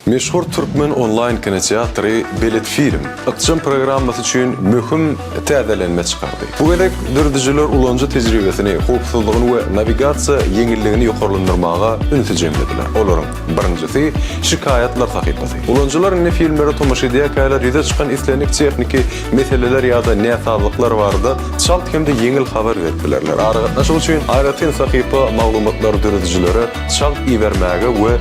Meşhur türkmen onlaýn kinoteatry Belet Film ykjam programmasy üçin möhüm täzelenme çykardy. Bu gezek döredijiler ulanyjy tejribesini, howpsuzlygyny we nawigasiýa ýeňilligini ýokarlandyrmaga ünsi jemlediler. Olaryň birinjisi, şikaýatlar sahypasy. Ulanyjylar indi filmlere tomaşa edýärkäler ýüze çykan islendik tehniki meseleler ýa-da näsazlyklar barada çalt hem-de ýeňil habar berip bilerler. Aragatnaşyk üçin aýratyn sahypa maglumatlary döredijilere çalt ibermäge we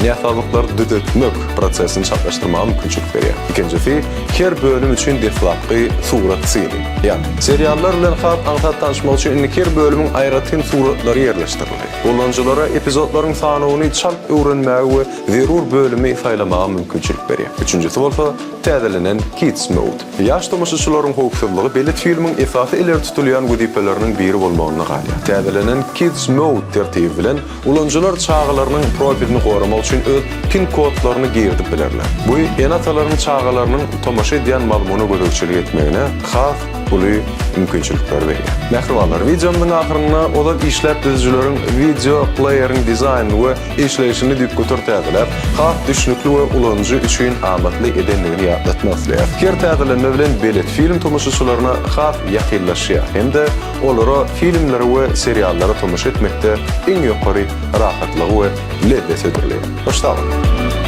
näsazlyklary düzetmek prosesini çaltlaşdyrmaga mümkinçilik berýär. Ikinjisi, her bölüm üçin deslapky surat syny. Ýagny, seriallar bilen has aňsat tanyşmak üçin indi her bölümiň aýratyn suratlary ýerleşdirildi. Ulanyjylara epizodlaryň sanawyny çalt öwrenmäge we zerur bölümi saýlamaga mümkinçilik berýär. Üçünjisi bolsa, täzelenen Kids Mode. Ýaş tomaşaçylaryň howpsuzlygy belet filmiň esasy ileri tutulýan wezipeleriniň biri bolmagynda galýar. Täzelenen Kids Mode tertibi bilen Ulanyjylar çagalarynyň profilini goramak üçin öz PIN-kodlaryny girizip bilerler. Bu ene-atalaryň çagalarynyň tomaşa edýän mazmuna gözegçilik etmegine has uly mümkinçilikleri berýär. Mähribanlar, wideomyzyň ahyrynda ozal işläp düzüjileriň wideo pleýeriň dizaýnyny we işleýşini düýpgöter täzeläp, has düşnükli we ulanyjy üçin amatly edendigini ýatlatmak isleýäris. Her täzelenme bilen Belet film tomaşaçylaryna has ýakynlaşýar hem-de Olara filmlere we seriallara tomaşa etmekde iň ýokary rahatlygy we lezzeti hödürleýär. Hoş sag boluň!